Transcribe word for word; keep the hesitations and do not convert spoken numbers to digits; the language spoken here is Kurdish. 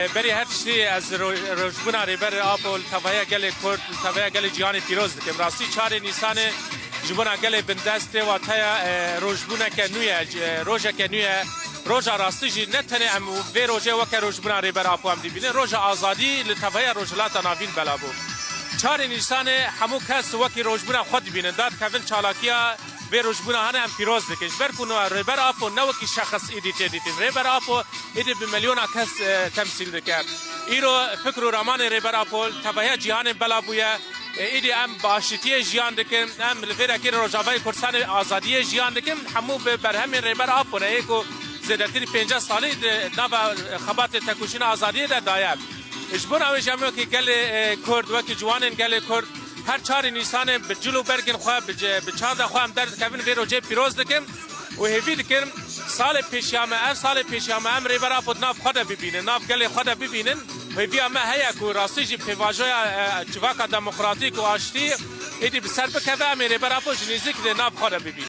Berî her tiştî ez ro-, rojbûna Rêber Apo li tevahiya gelê Kurd, li tevahiya gelê cîhanê pîroz dikim. Rastî çarê Nîsanê ji bona gelê bindest tê wateya, e, rojbûneke nû ye, e, rojeke nû ye. Roja rastî jî ne tenê em vê rojê weke rojbûna Rêber Apo em dibînin, roja azadî li tevahiya Rojhilata Navîn bela bû. Çarê Nîsanê hemû kes wekî rojbûna xwe dibînin, dadikevin, çalakiya vê rojbûna hene em pîroz dikin. Ji ber ku Rêber Apo ne wekî şexs êdî tê dîtin. Rêber Apo êdî bi milyona kes, e, temsîl dike. Îro fikr û ramanê Rêber Apo li tevahiya cîhanê bela bûye. E, êdî em bi aşitiyê jiyan dikin. Em li vê rengê Rojavayê Kurdistanê azadiyê jiyan dikin. Hemû bi berhemên Rêber Apo ne yê ku zêdetirî pênceh salî di nava xebatê tekoşîna azadiyê de daye. Ji bona wê jî em wekî gelê, e, Kurd, wekî ciwanên gelê Kurd, her çarê Nîsanê bi cil û bergên xwe, bi ce-, bi çanda xwe em derdikevin vê rojê pîroz dikin û hêvî dikin salê pêşiya me, ev salê pêşiya me em Rêber Apo di nav xwe de bibînin, nav gelê xwe de bibînin. Hêviya me heye ku rastî jî pêvajoya, e, civaka demokratîk û aştî êdî bi ser bikeve, em ê Rêber Apo ji nêzîk di nav xwe de bibînin.